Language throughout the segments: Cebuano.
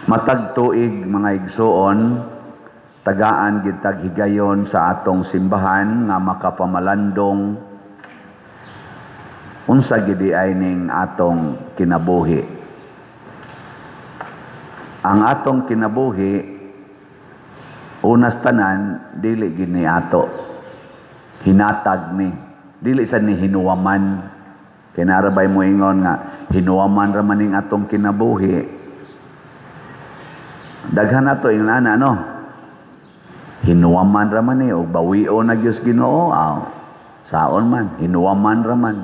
Matag tuig, mga igsuon, tagaan gid tag higayon sa atong simbahan nga makapamalandong unsa gid ay ning atong kinabuhi. Ang atong kinabuhi, unas tanan, dili gid ni ato. Hinatag ni. Dili sa ni hinuwaman. Kay narabay mo ingon nga hinuwaman ra man ning atong kinabuhi. Daghan nato ingon ana, no? Hinuwaman ra man ni og bawion na gyud Ginoo, aw, saon man, hinuwaman ra man.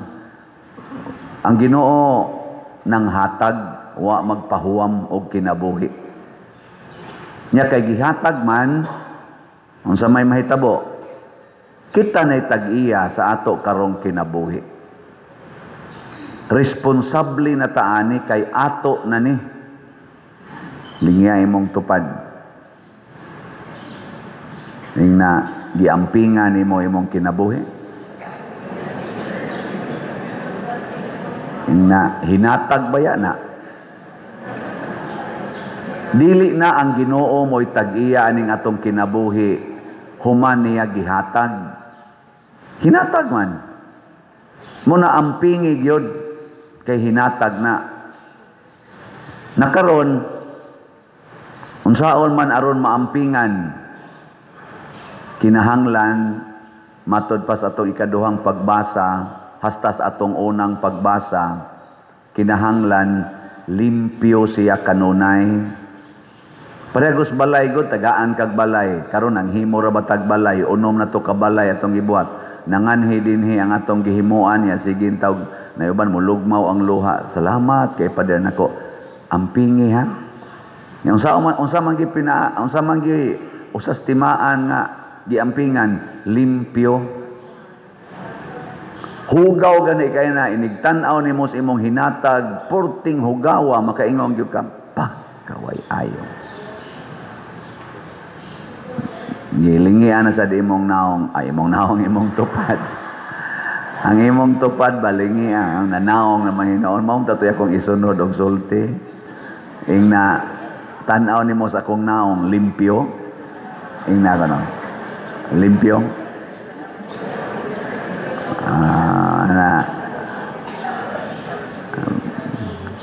Ang Ginoo nang hatag, wa magpahuwam og kinabuhi. Nya kay gihatag man, unsa may mahitabo? Kita nay tag-iya sa ato karong kinabuhi. Responsable na taani kay ato na ni. Lingya imong tupad. Ning na giampingan nimo imong kinabuhi. Ning na hinatag baya na. Dili na ang Ginoo mo'y tag-iya aning atong kinabuhi, human niya gihatag. Hinatag man. Muna ampingi gyud kay hinatag na. Nakaron unsaon man aron maampingan, kinahanglan matod pa sa atong ikaduhang pagbasa hasta sa atong unang pagbasa, kinahanglan limpyo siya kanunay. Parehas balay gud, tagaan kag balay. Karon ang himo ra ba tag balay, unom na to ka balay atong gibuhat. Nanganhi dinhi ang atong gihimuan ya sige tawg nayuban mo lugmaw ang luha. Salamat kay pader nako. Ampingi ha. Nya unsa man gi usas timaan nga giampingan limpyo. Hugaw gani kay na inigtan-aw nimo sa imong hinatag, purting hugawa makaingon gyud ka pa kaway ayo. Gilingian na sa imong naong, ay imong naong imong tupad. Ang imong tupad balingi ang nanaong naman hinoon mao tatoy akong isunod og sulti. Ing na tan-aw nimo sa akong naong limpyo. Ing na kono. Limpyo. Na.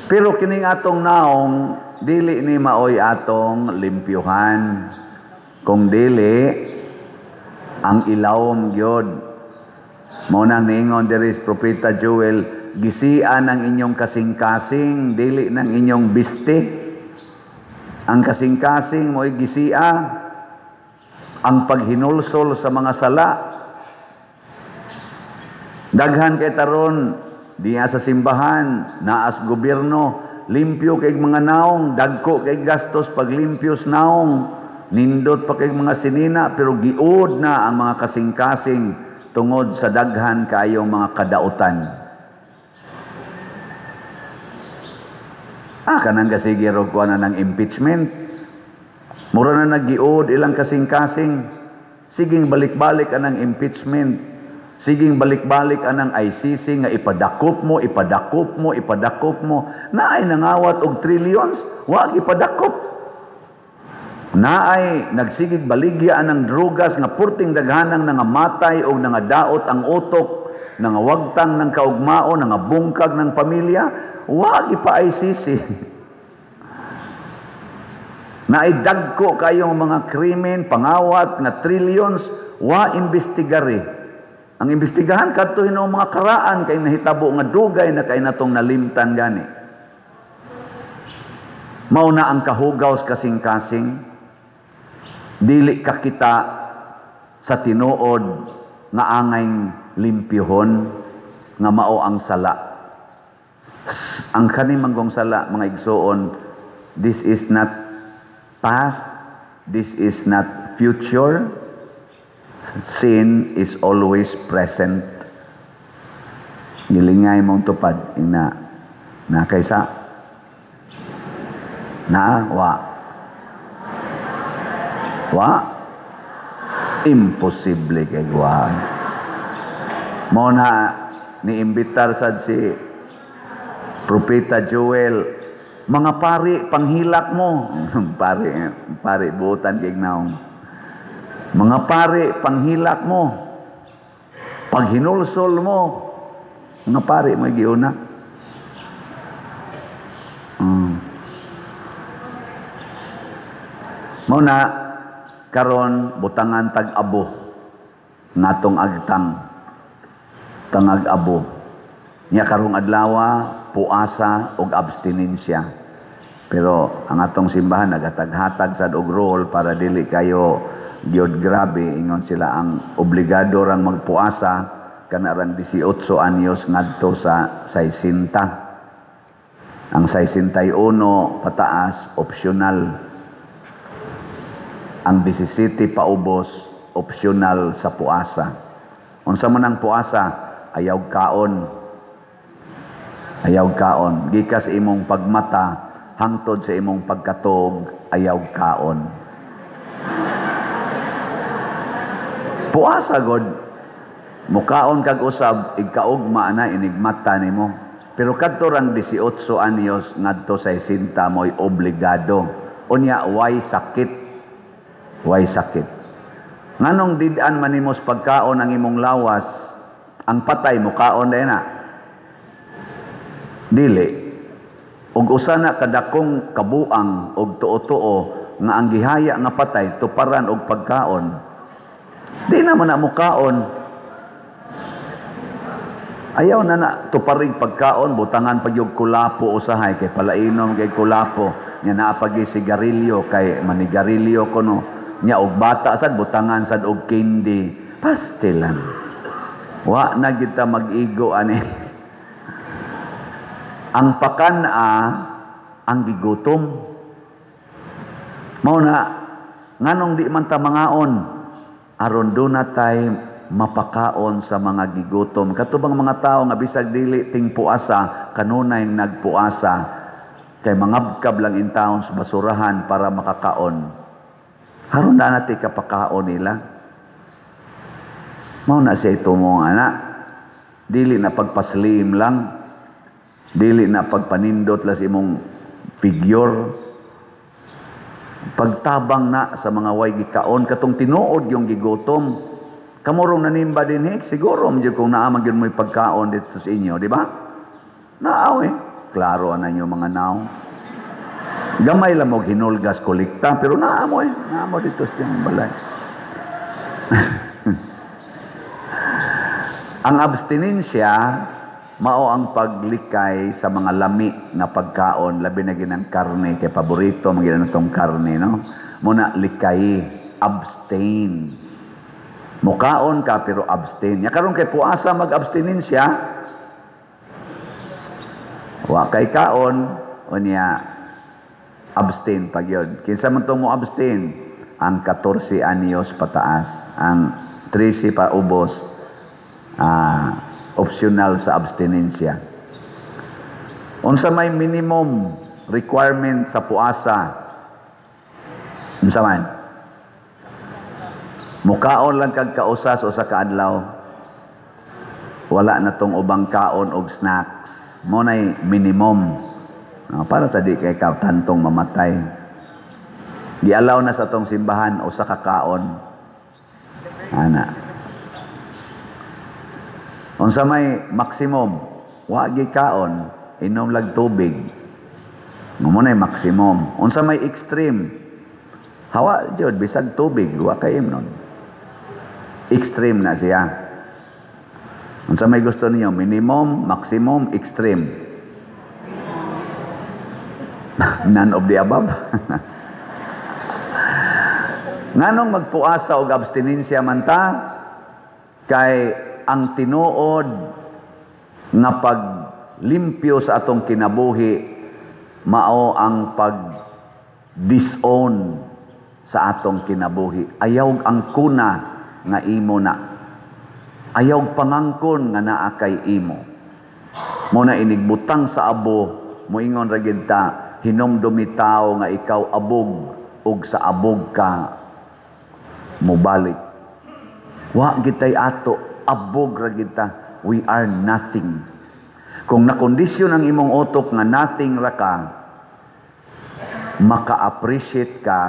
Pero kining atong naong dili ni maoy atong limpyuhan. Kung dili ang ilawom gyud. Mao nang niingon diri si Propeta Joel, gisian ang inyong kasing-kasing, dili nang inyong biste. Ang kasing-kasing mo'y gisia ang paghinulsol sa mga sala. Daghan kay taron diya sa simbahan, naas gobyerno, limpyo kay mga naong, dagko kay gastos paglimpyos naong, nindot pa kay mga sinina, pero giud na ang mga kasing-kasing tungod sa daghan kaayong mga kadautan. Kanang kasige rog kuha na ng impeachment. Mura na nagiud ilang kasing-kasing. Siging balik-balik anang impeachment. Siging balik-balik anang ICC nga ipadakop mo, ipadakop mo, ipadakop mo. Naay nangawat og trillions, wag ipadakop. Naay nagsigig baligya anang drugas nga purting daghanang nangamatay og nangadaot ang utok, nangawagtang ng kaugmao, nangabungkag ng pamilya, wag ipa-ICC. Naay dagko kayong mga krimen, pangawat nga trillions, wa imbestigare. Ang imbestigahan kadto hinuong mga karaan kay nahitabo nga dugay na kay natong nalimtan gani. Mao na ang kahugaw sa kasing-kasing. Dili ka kita sa tinuod nga angay limpyohon nga mao ang sala. Ang kanimanggong sala, mga igsoon, this is not past, this is not future. Sin is always present. Gilingay mong tupad ina na kaysa na wa wa imposible kay wa. Mo na niimbitar sad si Propeta Joel, Mga pari, panghilak mo. Pari, pari, buutan kay naong. Mga pari, panghilak mo. Paghinulsol mo. Mga pari, may giuna. Mao na karon butangan tag abo ngatong agtang tangag abo. Nya karong adlawa puasa og abstinensya. Pero ang atong simbahan nagataghatag sad og role para dili kayo gyud grabe. Ingon sila, ang obligado rang magpuasa kana rang 18 anyos ngadto sa 60. Ang 61 pataas, optional. Ang 17 paubos, optional sa puasa. Unsa man ang puasa? Ayaw kaon. Ayaw kaon. Gikas imong pagmata hangtod sa imong pagkatog, ayaw kaon. Puasa god. Mukaon kag usab igkaugma na inigmata nimo. Pero kadto rang 18 anyos ngadto sa 60 mo'y obligado. Unya way sakit. Way sakit. Nganong did-an man nimo sa pagkaon ang imong lawas, ang patay mukaon dahil na? Dili. Og usa na kadakong kabuang og tuo-tuo nga ang gihaya nga patay tuparan og pagkaon. Di na man na mukaon. Ayaw na na tuparig pagkaon, butangan pag yung kulapo usahay kay palainom kay kulapo. Nya naa pagi sigarilyo kay manigarilyo kuno. Nya og bata sad butangan sad og candy. Pastilan. Wa na gid ta mag-igo ani. Ang pakan-a ang gigutom. Mao na nganong di man ta mangaon aron duna tay mapakaon sa mga gigutom. Katubang mga tao nga bisag dili ting puasa, kanunay nagpuasa kay mangabkab lang in taon sa basurahan para makakaon. Haron na nati kapakaon nila. Mao na siya ito mong anak. Dili na pagpaslim lang. Dili na pagpanindot las imong figure. Pagtabang na sa mga way gikaon katong tinuod yung gigutom. Kamurong nanimba din hik, siguro medyo kung naamag yun mo'y pagkaon dito sa inyo, di ba? Naaw eh. Klaro na inyo mga nao. Gamay lang mo hinulgas kolekta, pero naamo eh. Naamo dito sa inyong balay. Ang abstinensya, mao ang paglikay sa mga lami nga pagkaon, labi na ginang karne, kay paborito, mga ginang karne, no? Muna, likay, abstain. Mukaon ka pero abstain. Ya karon kay puasa mag-abstinensya, wa kay kaon, unya abstain pag yun. Kinsa man to mo abstain? Ang 14 anyos pataas, ang 13 pa ubos, optional sa abstinensya. Unsa may minimum requirement sa puasa? Unsa man? Mukaon lang kag kausas o sa kaadlaw. Wala na tong ubang kaon og snacks. Mo nay minimum. Para sa di kay ka tantong mamatay. Gialaw na sa tong simbahan o sa kakaon. Ana. Unsa may maximum? Wa gi kaon, inom lag tubig. Mo nay maximum. Unsa may extreme? Hawa jud bisag tubig wa kay imnon. Extreme na siya. Unsa may gusto niyo? Minimum, maximum, extreme. None of the above. Nganong magpuasa og abstinensya man ta? Kay ang tinuod nga paglimpyo sa atong kinabuhi mao ang pag-disown sa atong kinabuhi. Ayaw ang kuna nga imo na. Ayaw pangangkon nga naa kay imo. Mo na inigbutang sa abo, moingon ra gid ta, hinumdumi tawo nga ikaw abog ug sa abog ka mobalik. Wa gitay ato, abog ra gid ta. We are nothing. Kung nakondisyon ang imong utok nga nothing ra ka, Maka-appreciate ka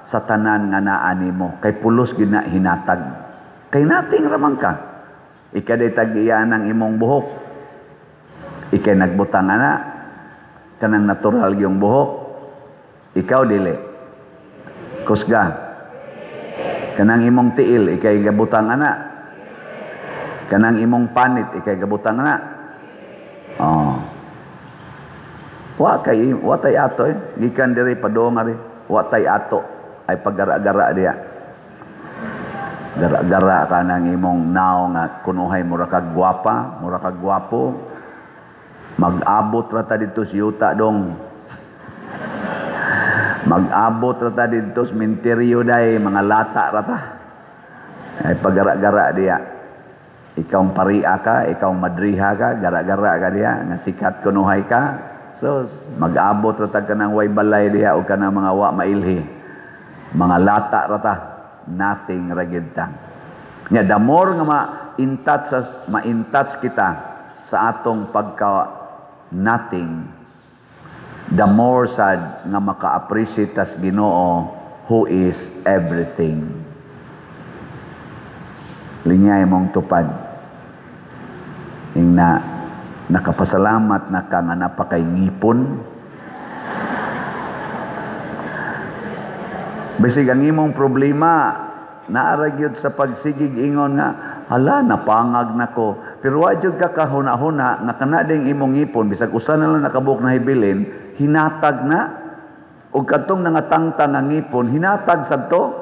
sa tanan nga naa nimo kay pulos gyud na hinatag. Kay nothing raman ka. Ikaw tag-iya ng imong buhok. Ikay nagbutang ana kanang natural yung buhok. Ikaw dili. Kusga. Kanang imong tiil, ikay gabutang ana. Kanang imong panit, ikay gabutang ana. Oh. Wa kay wa tay ato eh. Gikan diri padung ari. Wa tay ato ay paggara-gara diya. Gara-gara ka ng imong naong nga kunuhay mura kag gwapa, mura kag gwapo. Mag-abot ra ta didto sa yuta dong. Mag-abot ra ta didto sa menteryo day, mga lata ra ta. Ay paggara-gara diya. Ikaw ang paria ka, ikaw ang madriha ka, gara-gara ka diya, nga sikat kunuhay ka. So, mag-abot ra ta kanang way balay diya o kanang mga wa mailhi. Mga lata ra ta, nothing ra gyud ta. Nya the more nga ma-in touch kita sa atong pagka nothing, the more sad nga maka-appreciate tas Ginoo who is everything. Linyay mong tupad. Ingna nakapasalamat na ka nga napakay ngipon. Bisig ang imong problema naara gyud sa pagsigig ingon nga hala, napangag nako, pero wa jud ka kahuna-huna nga kana ding imong ngipon, bisag usa na lang nakabuok na hibilin, hinatag na og kadtong nangatangtang nga ngipon, hinatag sadto.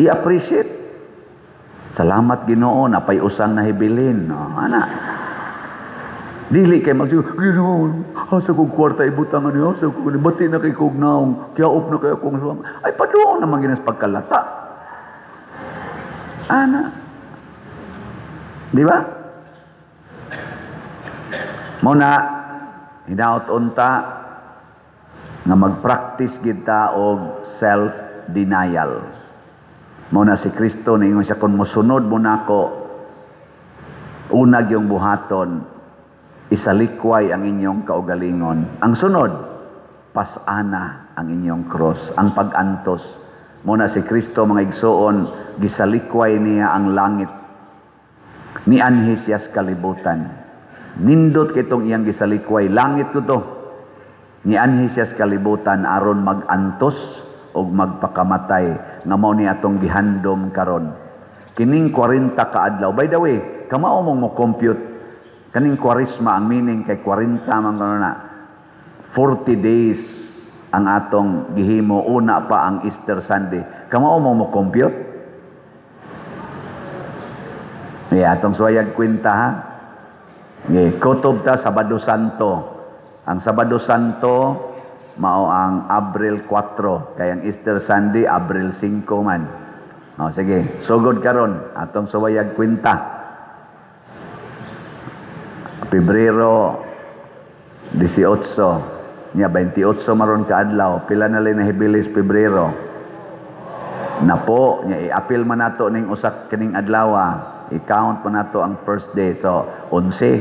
I-appreciate, "Salamat, Ginoo, napay usang nahibilin." No, ana dili kay magsigo, "Ginoo, asa kong kwarta ibutang ani, asa ko ni bati na kay kog naong, kiyaop na kay akong suwang." Ay paduong naman ginas pagkalata. Ana. Di ba? Mao na hinaot unta nga mag-practice kita og self-denial. Mao na si Kristo niingon siya, "Kung mosunod mo nako, unag yung buhaton, isalikway ang inyong kaugalingon." Ang sunod, pasana ang inyong cross, ang pag-antos. Mao na si Kristo, mga igsoon, gisalikway niya ang langit. Nianhi siya sa kalibutan. Nindot kitong iyang gisalikway, langit ko to. Nianhi siya sa kalibutan aron mag-antos o magpakamatay nga mao ni atong gihandom karon. Kining 40 ka adlaw. By the way, kamao mong mo compute kaning Kwaresma, ang meaning kay 40 man kuno na. 40 days ang atong gihimo una pa ang Easter Sunday. Kamao mo mo compute? Yeah, atong suwayag kwenta ha. Yeah, kutob ta Sabado Santo. Ang Sabado Santo mao ang Abril 4, kay ang Easter Sunday Abril 5 man. O sige, sugod karon atong suwayag kwenta. Pebrero 18 nya 28 maron ka adlaw, pila na lang nahibilis Pebrero napo nya i-apil man nato ning usak kining adlaw, i-count man nato ang first day, so 11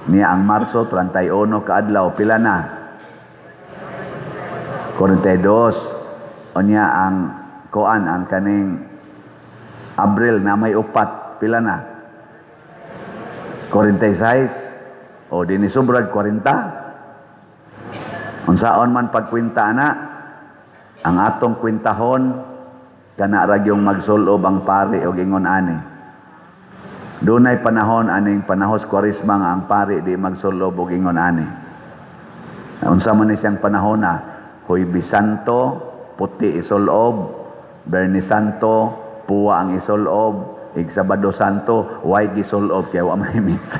niya. Ang Marso 31 ka adlaw, pila na? 42. Unya ang kuan, ang kaning Abril na may upat, pila na? 46. O di ni sobrag 40. Unsaon man pagkwenta na, ang atong kwentahon kana ra gyung magsulob ang pari og ingon ani. Dunay panahon aning panahos Kwaresma nga ang pari di magsulob og ingon ani. Unsa man ni siyang panahon na? Huwebes Santo, puti isulob, Biyernes Santo, puwa ang isulob, ig Sabado Santo, way gisulob kay wa may misa.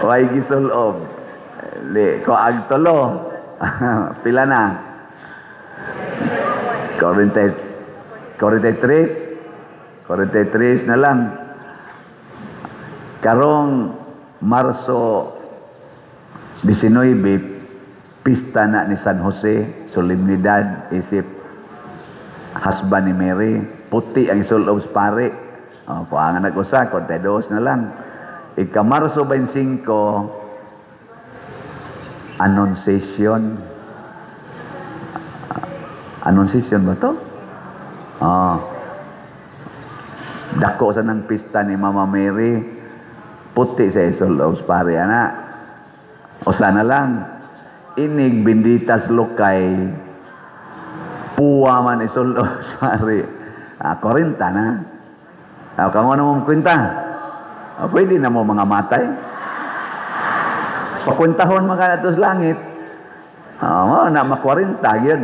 Way gisulob. Di ko agtulo. Pila na? 40, 43. 43 na lang. Karong Marso 19, pista na ni San Jose, solemnidad, isip husband ni Mary, puti ang isulob sa pare. O, kuha nga nag-usa, 42 na lang. Ika Marso 25, Annunciation. Annunciation ba to? Oh. Dako sa nang pista ni Mama Mary, puti sa isulobs pare ana. O sana lang inig benditas lokay, puwa man isulobs pare. Ah, 40 na. Ah, kamo na mo kwenta. Ah, pwede na mo mga matay. Pakwentahon man ka sa langit. Ah, mo na ma-40 yun.